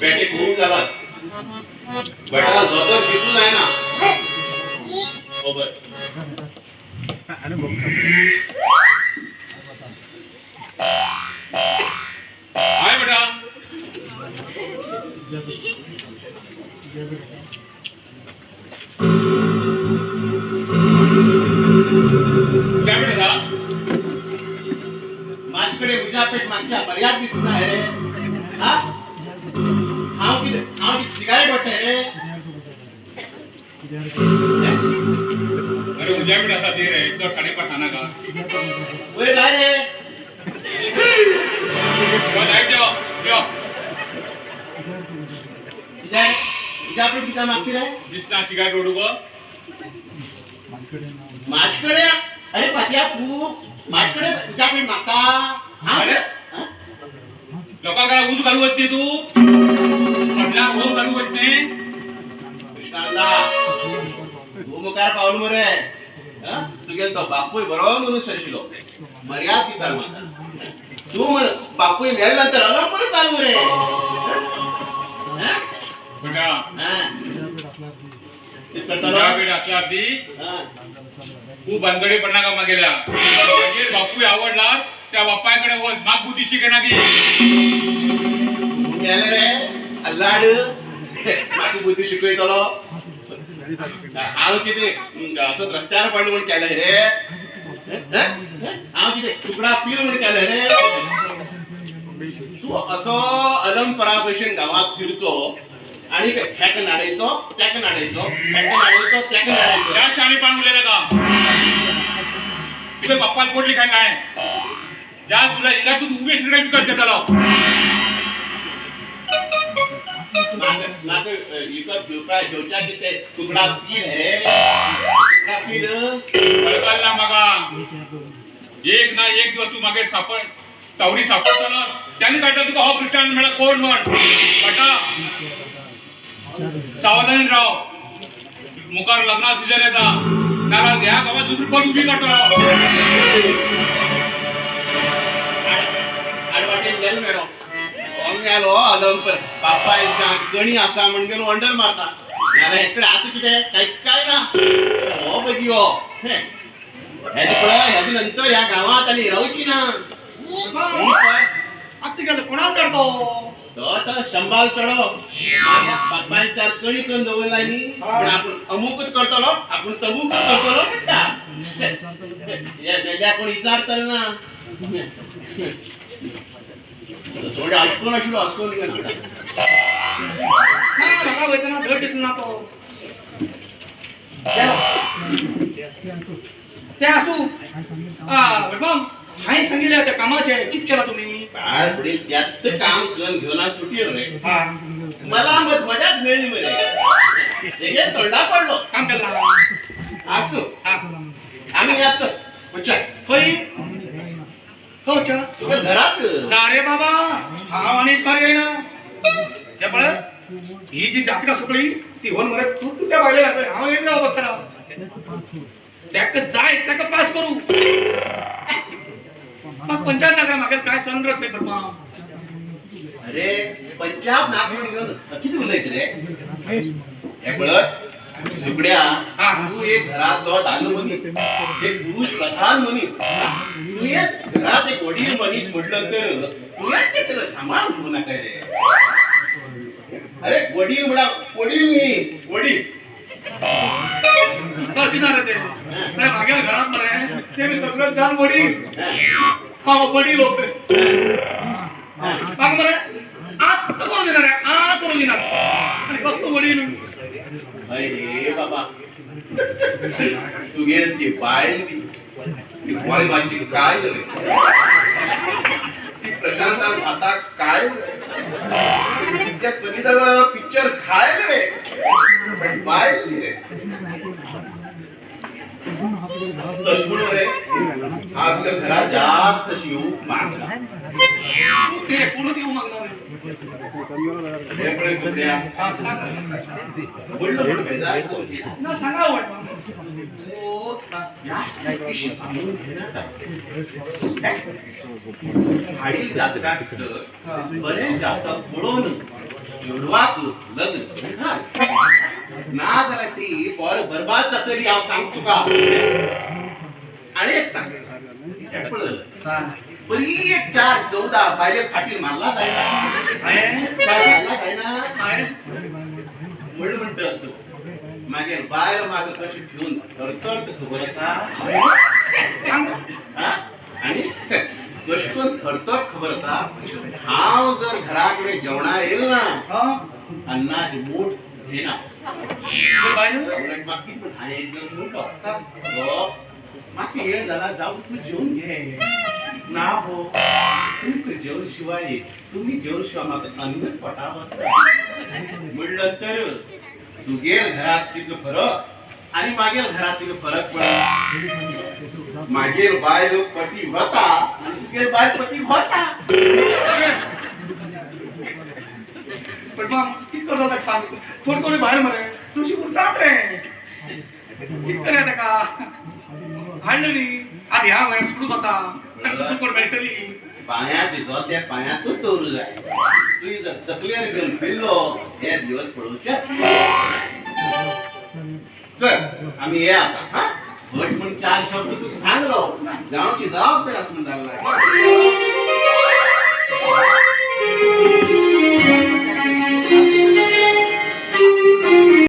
पेटे खूब जाला बेटा दोतर दिसून आहे ना बरोबर. हाय बेटा काय बेटा माझ्याकडे उजापेठ मागच्या मर्याद दिसत नाही रे. हा हांव कितें हांव कितें सिगारेट वाडटा रे. अरे उजापेठ आसा ती रे चड साडे पांच नाका वयर लाय रे. लायट देव देव कित्याक उजापेठ कित्याक मागती रे दिसना सिगारेट ओडू गो माझ्याकडे. अरे पातया तू माझ्याकडे उजापेठ मागता. अरे लोकांक घरा उज घालू वत न्ही तूं फाटल्यान होम घालू वत न्ही. कृष्णांदा तूं मुखार पावलो मरे. तुगेलो तो बापूय बरो मनीस आशिल्लो मर्याद दिता म्हाका. तूं म्हण बापूय मेले नंतर अलंपरच जालो मरे. बेटा उजापेठ आसल्यार ती खूब भानगडी पडनाका मागेल्या. मागीर बापूय आवडला त्या बापायकडे वच म्हाका बुद्धी शिकयना की मेले रे अल्लाड म्हाका बुद्धी शिकयतलो. हांव कितें असोच रस्त्यार पडलो म्हूण केलें रे. हांव कितें तुकडा पील म्हूण केलें रे. तूं असो अलंपरा भशेन गांवांत फिरचो आनी हेका नाडयचो तेका नाडयचो हेका नाडयचो तेका नाडयचो. ह्या शाणेपण उलयलें का तुवें बाप्पान पोटली काय नाय ज्या तुला हिंगा तूं उबे सिगरेट विकत घेतलो. म्हाका विकत घेवपा घेवच्या कितें तुकडा पील रे तुकडा पील कळकल ना म्हाका. एक ना एक दिवस तूं मागीर सापड तावरी सापडटलो त्याने काडटा तुका हो क्रिस्तान म्हळ्यार कोण म्हण. बेटा सावधान राव मुखार लग्ना सिजन येता नाल्यार ह्या गांवांत दुसरी पट उबी काडटलो. आडवाटेन गेलो मेळो कोण गेलो अलंपर बापायच्या गणी आसा म्हण घेवन वंडर मारता. नाल्यार हेचे कडेन आसा कितें काय काय ना हो बजी हो हेजे पळय हेजे नंतर ह्या गांवांत आनी रावची ना. आत्ता गेलो कोणाक काडतो. तो तो शंबाल चडो बापायन चार कणी करून दवरला न्ही पण आपूण अमुकच करतलो आपूण तमुकच करतलो म्हणटा. मेल्या कोण विचारतलो ना. सोड अशकोन आशिल्लो अशकोन म्हाका वयतना धड दितना ना तो तें आसूं. भटमाम हांवें सांगिल्लें त्या कामाचें कितें केलां तुमी? फुडें त्याच काम करून घेवन सुटयो रे. मला मजाच मेळ्ळी मरे. हेगे तोंडा पडलो काम केलां आसूं. आमी याच खंय खंय तुका घरात ना रे बाबा हांव आनी खरें येना. हें पळय ही जी जातका सगळी ती व्हर मरे तूं तूं त्या बायले लागय हांव येयना बाबा खरा. ताका जाय ताका पास करूं. म्हाका पंचायत नाका म्हाका काय चंद्र थंय करपा. अरे पंचायत नाक म्हणून घेवन कितें उलयत रे? हें पळय सुगड्या तूं एक घरांतलो दादलो मनीस, एक पुरुष प्रधान मनीस. तुवें घरात एक वडील मनीस म्हटलं तर तुवें तें सगळें सांबाळून घेवं नाका रे. अरे वडील म्हळ्यार वडील न्ही वडील. कळची ना रे ते. अरे म्हागेल्या घरात मरे ते मी सगळं जाण वडील. हांव वडील म्हाका मरे आत्त करूं दिना रे आ करूं दिना आनी कसलो वडील. अरे बाबा तुगे ती बायल ती बायलाची काय रे ती प्रशांतान खाता काय त्या सनी पिक्चर खायल रे पण बायल रे तशें म्हणून रे हा तुज्या घरात जास्त अशी येवंक मागना. कोणूच येवंक मागना रे. हे पळय सद्या व्हडलो व्हड बेजार ना सांगा व्हड हाडी जातकाक बरें जातक पळोवन चेडवाक लग्न घाल ना जाल्यार ती पोर बरबाद जातली. हांव सांग तुका. आनी एक सांग हें पळय बरी एक 4-14 बायले फाटीर मारला जायना मारला जायना म्हणून म्हणटा तूं मागीर बायल म्हाका कशी घेवन थरथर खबर आसा आनी कशें करून थरथर खबर आसा. हांव जर घरा कडेन जेवणा येयलो ना अन्नाची मूठ घेना. म्हाका कितें हांवें एक दीस म्हणलो म्हाका येळ जाला जावं तूं जेवन घे. ना हो तुमकां जेवन शिवाय तुमी जेवन शिवाय म्हाका अन्न पोटा वता म्हणलं तर तुगेर घरात कितलो फरक आनी मागीर घरात कितलो फरक पडला. मागीर बायल पती व्रता आनी तुगेर बायल पती व्रता. पण मग कित करता ताका सांग. थोडे थोडे भायर मरे तुशी उरतात रे. कित करया ताका हाडलें न्ही आतां ह्या वयार सुरू जाता ताका दुसरो कोण मेळटली. पांयांत भिजो त्या पांयांतूच दवरूं जाय. तुवें जर तकलेर घेवन फिरलो हे दिवस पळोवचे. चल आमी ये आतां. हा भट म्हूण 4 शब्द तुका सांगलो जावची जबाबदारी आसून जाल्ला.